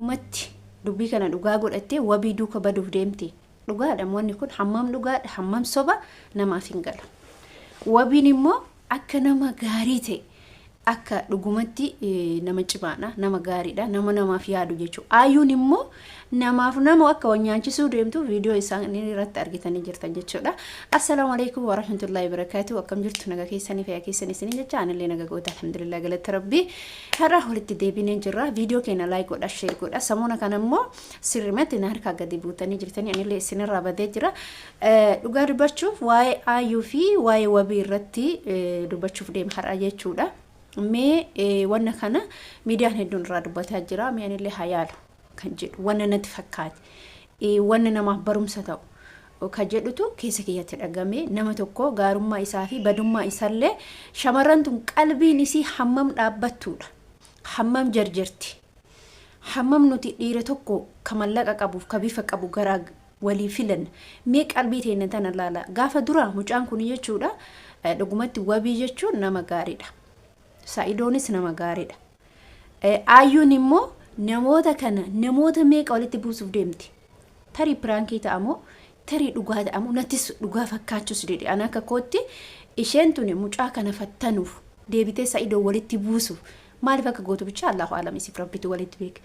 Dhugumatti dubbii kana dhugaa godhattee wabii duuka baduuf deemti. Dhugaadha wanni kun hammam dhugaadha hammam soba namaaf hin galu. Wabiin immoo akka nama gaarii ta'e akka dhugumatti nama cimaadha, nama gaariidha, nama namaaf yaadu jechuudha. Ayyuun immoo namaaf nama akka wal nyaachisuu deemtu viidiyoo isaanii irratti argitanii jirtan jechuudha. Assalaamu alaikum warahmatullahi wabarakatuh. Akkam jirtu naga keessanii fayyaa keessanii isiniin jecha anillee naga goota alhamdulillah galata rabbii. Har'a walitti deebinee jirra. Viidiyoo keenya like godha, share godha. Samoona kana immoo sirrimatti na harkaa gadi buutanii jirtanii anillee isinirraa badee jira. Dhugaa dubbachuuf waa'ee Ayyuu fi waa'ee wabii irratti dubbachuuf deema har'a jechuudha. Mee wanna kana miidiyaan hedduun irraa dubbataa jira. Mee anillee haa yaalu kan jedhu wanna natti fakkaate wanna namaaf barumsa ta'u kan jedhutu keessa kiyyatti dhagame nama tokko gaarummaa isaa fi badummaa isaallee shamarran tun qalbiin isii hammam dhaabbattuudha hammam jarjarti hammam nuti dhiira tokko ka mallaqa qabuuf ka bifa qabu garaa walii filanna. Mee qalbii teenna tana laala. Gaafa dura mucaan kun jechuudha dhugumatti wabii jechuun nama gaariidha. Sa'idoonis nama gaariidha. Ayyuun immoo namoota kana namoota meeqa walitti buusuuf deemti. Tarii piraankii ta'amoo tarii dhugaa ta'amoo nattis dhugaa fakkaachuus dide. Ana akka kootti isheen tuni mucaa kana fattanuuf deebitee Sa'idoo walitti buusuuf Maaliif akka gootu bichaa Allahu aalam isiif rabbitu walitti beeka.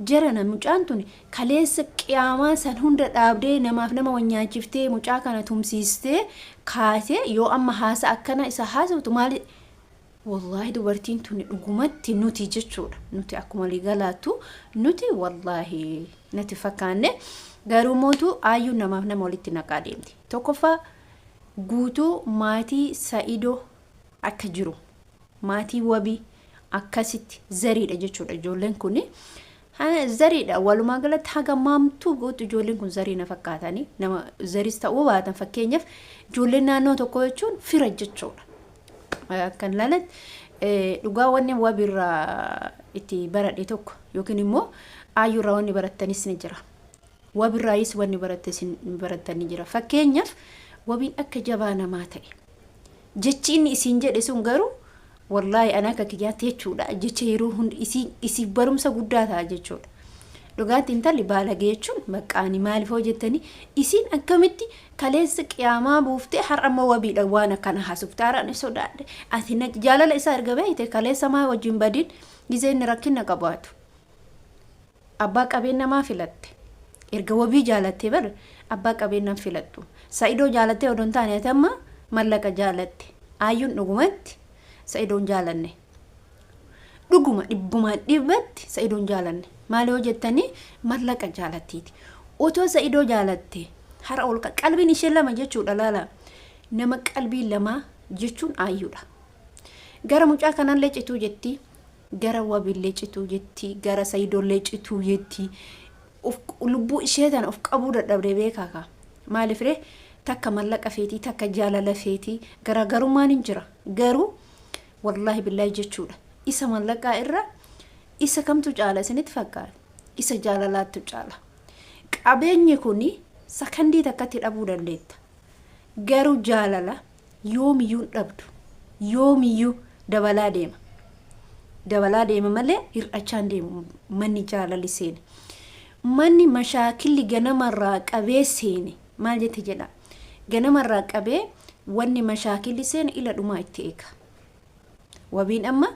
Jarana mucaan tuni kaleessa qiyaamaa san hunda dhaabdee namaaf nama wanyaachiftee mucaa kana tumsiistee kaatee yoo amma haasa akkana isa haasoftu maali wallaahi dubartiin tuni dhugumatti nuti jechuudha nuti akkuma ligalaattu nuti wallaahi natti fakkaanne garuu mootu aayyuun namaaf nama walitti naqaa deemti. Tokkoffaa guutuu maatii Sa'idoo akka jiru maatii wabii akkasitti zariidha jechuudha ijoolleen kun zariidha walumaa galatti haga maamtuu gootu ijoolleen kun zarii na fakkaatanii nama zariis ta'uu baatan fakkeenyaaf ijoolleen naannoo tokko jechuun fira jechuudha. Akkan ilaalatti dhugaa wanni wabiirraa itti baradhe tokko yookiin immoo aayyuurraa wanni barattanis ni jira. Wabirraayis wanni barattan ni jira. Fakkeenyaaf wabiin akka jabaa namaa ta'e. Jechi inni isiin jedhe sun garuu wallaahi ana akka kiyyaatti jechuudha jecha yeroo hunda isiin isiif barumsa guddaa ta'a jechuudha. Dhugaatti intalli baalagee jechuun baqqaani maaliif hoo jettanii isiin akkamitti kaleessa qiyaamaa buuftee har'a immoo wabiidha waan akkana haasofte har'a ani sodaadhe ati na jaalala isaa erga beekte kaleessa maa wajjin badin gizee inni rakkina qabaatu. Abbaa qabeenna maa filatte? Erga wabii jaalattee bar abbaa qabeenna hin filattu. Sa'idoo jaalattee odoo hin taane ati amma mallaqa jaalatte. Aayyuun dhugumatti Sa'idoo hin jaalanne. Dhuguma dhibbumaan dhibbatti Sa'idoo hin jaalanne. Maali yoo jettanii mallaqa jaalattiiti. Otoo Sa'idoo jaalatte hara ol qalbiin ishee lama jechuudha laala. Nama qalbii lamaa jechuun aayyuudha. Gara mucaa kanallee cituu jetti. Gara wabillee cituu jetti, gara sayidollee cituu jetti. Of lubbuu ishee tana of qabuu dadhabde beekaa kaa. Maaliif ree takka mallaqa feetii takka jaalala feetii garaagarummaan hin jira. Garuu wallaahi billaahi jechuudha. Isa mallaqaa irra isa kamtu caala isinitti fakkaata? Isa jaalalaattu caala. Qabeenyi kuni sakandii takkatti dhabuu dandeetta. Garuu jaalala yoomiyyuu hin dhabdu. Yoomiyyuu dabalaa deema. Dabalaa deema malee hir'achaa hin deemu manni jaalalli seene. Manni mashaakilli ganamarraa qabee seene maal jette jedha. Ganamarraa qabee wanni mashaakilli seene ila dhumaa itti eega. Wabiin amma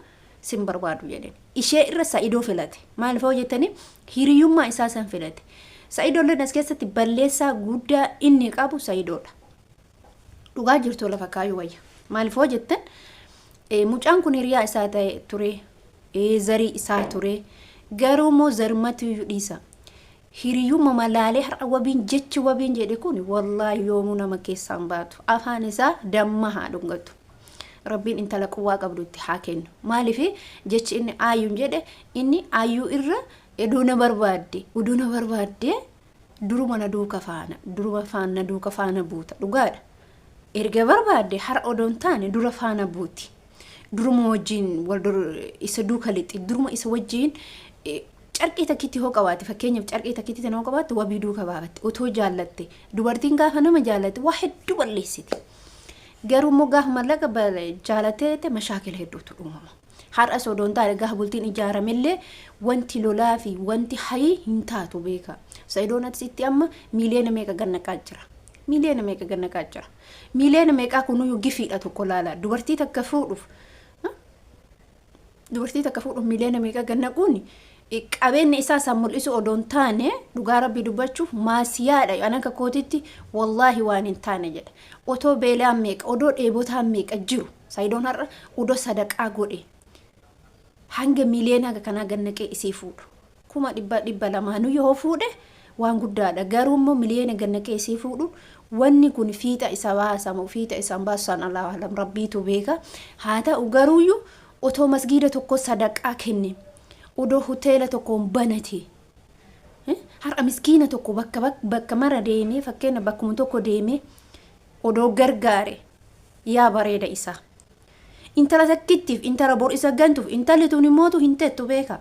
sin barbaadu jedheen. Ishee irra Sa'idoo filate. Maaliif hoo jettanii hiriyummaa isaa san filate. Sa'idoolleen as keessatti balleessaa guddaa inni qabu Sa'idoodha. Dhugaa jirtu lafa kaayuu wayya. Maaliif hoo jettan mucaan kun hiriyaa isaa ta'e ture, zarii isaa ture. Garuu immoo zarmatu iyyuu dhiisa. Hiriyumma malaalee har'a wabiin jechi wabiin jedhe kun wallaahi yoomuu nama keessaan baatu. Afaan isaa damma haa dhungatu. Rabbiin intala quwwaa qabdu itti haa kennu. Maaliif jechi inni aayyuun jedhe inni aayyuu irra edoo na barbaadde odoo na barbaadde duruma na duuka faana duruma faana na duuka faana buuta dhugaadha. Erga barbaadde har'a odoo hin taane dura faana buuti. Duruma wajjin wal isa duuka lixi duruma isa wajjin carqii takkitti hoo qabaate fakkeenyaaf carqii takkitti tana hoo qabaatte wabii duuka baafatte otoo jaallatte dubartiin gaafa nama jaallatte waa hedduu balleessiti. Garuu immoo gaafa mallaqa jaalattee jette mashaakila hedduutu uumama. Har'as odoo hin taane gaafa bultiin ijaaramellee wanti lolaa fi wanti hayii hin taatu beeka. Sa'idoon asitti amma miiliyoona meeqa gannaqaa jira. Miiliyoona meeqa gannaqaa jira. Miiliyoona meeqaa kunuyyuu gifiidha tokko laala. Dubartii takka fuudhuuf dubartii takka fuudhuuf miiliyoona meeqa gannaquun qabeenya isaa san mul'isu odoo hin taane dhugaa rabbii dubbachuuf maasiyaadha. An akka kootitti wallaahi waan hin taane jedha. Otoo beelaan meeqa odoo dheebotaan meeqa jiru Sayidoon har'a odoo sadaqaa godhe hanga miiliyoona haga kanaa gannaqee isii fuudhu. Kuma dhibba dhibba lamaanuu yoo fuudhe waan guddaadha. Garuu immoo miliyoona gannaqee isii fuudhu wanni kun fiixa isa baasa moo fiixa isa hin baasu san Allahu alam rabbiitu beeka. Haa ta'u garuuyyuu otoo masgiida tokko sadaqaa kenne odoo hoteela tokkoon banate har'a miskiina tokko bakka bakka mara deemee fakkeenya bakkuma tokko deemee odoo gargaare yaa bareeda isaa. Intala takkittiif intala bor isa gantuuf intalli tun immootu hin tettu beeka.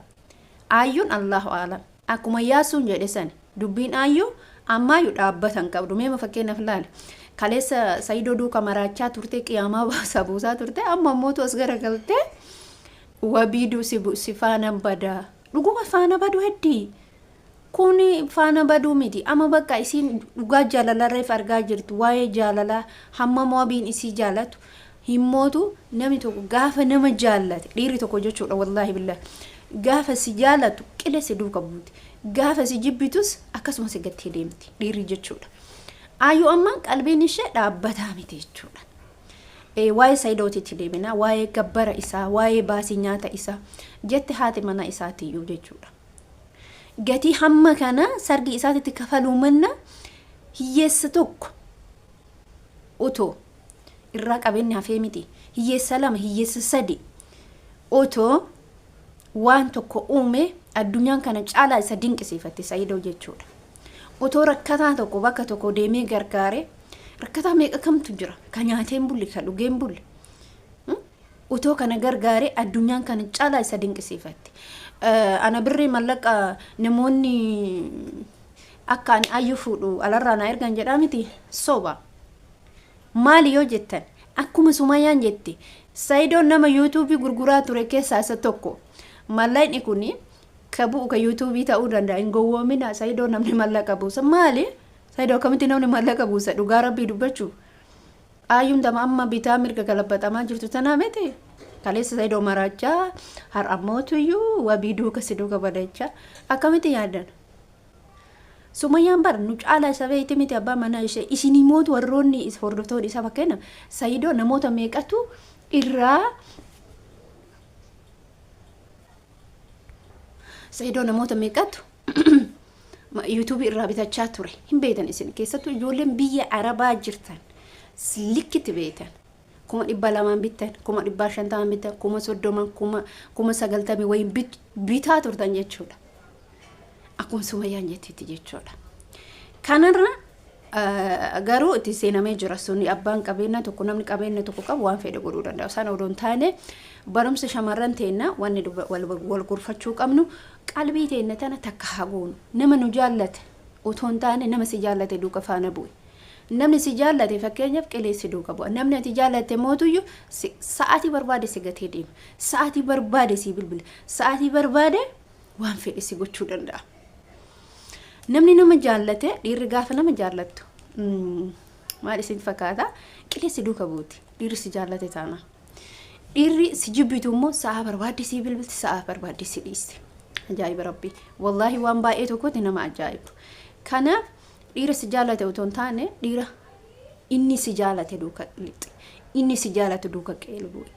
Aayyuun Allahu aalam. Akkuma Yaasuun jedhe sani dubbiin aayyuu ammaayyu dhaabbata hin qabdu. Meema fakkeenyaaf laali. Kaleessa Sayidoo duuka maraachaa turte qiyaamaa baasaa buusaa turte amma ammootu as garagaltee wabiiduu si faana badaa. Dhuguma faana badu heddii. Kuni faana baduu miti. Amma bakka isiin dhugaa jaalala reef argaa jirtu. Waa'ee jaalalaa hammam wabiin isii jaalatu himmootu namni tokko gaafa nama jaallate dhiirri tokko jechuudha wallaahi billahi gaafa si jaalatu qile si duuka buuti. Gaafa si jibbitus akkasuma si gattee deemti dhiirri jechuudha. Ayyuu amma qalbiin ishee dhaabbataa miti jechuudha. Waa'ee Sayidootitti deebina waa'ee gabbara isaa waa'ee baasii nyaata isaa jette haati mana isaatiiyyuu jechuudha. Gatii hamma kana sargii isaatitti kafaluu manna hiyyeessa tokko otoo irraa qabeenyi hafee miti hiyyeessa lama hiyyeessa sadi otoo waan tokko uume addunyaan kana caalaa isa dinqisiifatti Sayidoo jechuudha. Otoo rakkataa tokko bakka tokko deemee gargaare rakkataa meeqa kamtu jira ka nyaatee hin bulle ka dhugee hin bulle. Otoo kana gargaaree addunyaan kana caalaa isa dinqisiifatti. Ana birrii mallaqa namoonni akka ani ayyu fuudhu alarraa naa ergan jedhaa miti soba. Maali yoo jettan akkuma Sumayyaan jette Sayidoon nama yuutuubii gurguraa ture keessaa isa tokko. Mallaqni kun ka bu'u ka yuutuubii ta'uu danda'a hin gowwoomina Sayidoo namni mallaqa buusa maali? Sayidoo akkamitti namni mallaqa buusa dhugaa rabbii dubbachuuf. Aayyuun tama amma bitaa mirga galabaxamaa jirtu tanaa miti. Kaleessa Saidoo maraachaa har'a mootuyyuu wabii duuka si duuka badachaa akkamitti yaaddan? Sumayyaan bar nu caalaa isa beekti miti abbaa manaa ishee isinii mootu warroonni hordoftoonni isaa fakkeenya Saidoo namoota meeqatu irraa Saidoo namoota meeqatu yuutuubii irraa bitachaa ture hin beektan isin keessattuu ijoolleen biyya arabaa jirtan likkitti beektan 200,000 bittan 150,000 bittan 30,000 90,000 wayiin bitaa turtan jechuudha akkuma sumayyaan jettetti jechuudha kanarra garuu itti seenamee jira suni abbaan qabeenya tokko namni qabeenya tokko qabu waan fedhe godhuu danda'a isaan odoo hin taane barumsa shamarran teenna wanni wal gorfachuu qabnu Qalbii teenna tana takka haa goonu. Nama nu jaallate otoo hin taane nama si jaallate duuka faana bu'i. Namni si jaallate fakkeenyaaf qilee si duuka bu'a. Namni ati jaallatte mootuyyu sa'aatii barbaade si gatee deema. Sa'aatii barbaade si bilbila. Sa'aatii barbaade waan fedhe si gochuu danda'a. Namni nama jaallate dhiirri gaafa nama jaallattu maal isin fakkaata qilee si duuka buuti. Dhiirri si jaallate taana. Dhiirri si jibbitu immoo sa'aa barbaadde si bilbilti sa'aa barbaadde si dhiisti. Ajaa'iba rabbii. Wallaahi waan baay'ee tokkotti nama ajaa'ibu. Kanaaf dhiira si jaalate otoo hin taane dhiira inni si jaalate duuka lixi. Inni si jaalate duuka qeelu bu'i.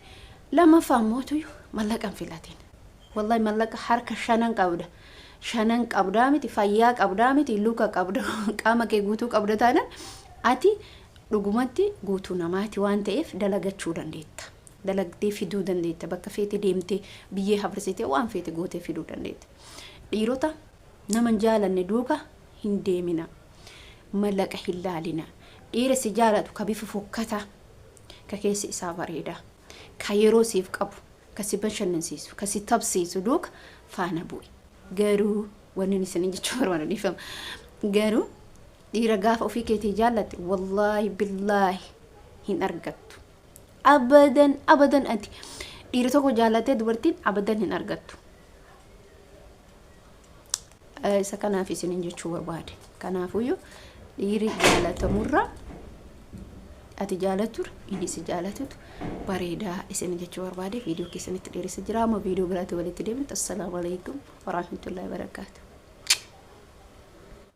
Lammaffaa immoo tuyu mallaqa hin filatin. Wallahi mallaqa harka shanan qabda. Shanan qabdaa miti fayyaa qabdaa miti luka qabda qaama kee guutuu qabda taanaan ati Dhugumatti guutuu namaati waan ta'eef dalagachuu dandeetta. Dalagdee fiduu dandeetta. Bakka feete deemtee biyyee hafrsitee waan feete gootee fiduu dandeetta. Dhiirota nama hin jaalanne duuka hin deemina. Mallaqa hin laalina. Dhiira si jaalatu ka bifa fokkataa, ka keessi isaa bareedaa, ka yeroo siif qabu, ka si bashannansiisu, ka si tapsiisu duuka faana bu'i. Garuu wanni isin jechuu barbaadu dhiifama. Garuu Dhiira gaafa ofii keetii jaallatte wallaahi billaahi hin argattu. Abadan abadan ati Dhiira tokko jaalatee dubartiin abadan hin argattu. Isa kanaaf isinin jechuu barbaade. Kanaafuyyuu dhiirri jaalatamurra ati jaalatur inni si jaalatutu bareedaa isin jechuu barbaade. Viidiyoo keessanitti dheeressa jira. Amma viidiyoo biraatti walitti deemnu. Assalaamu alaikum warahmatullahi wabarakaatu.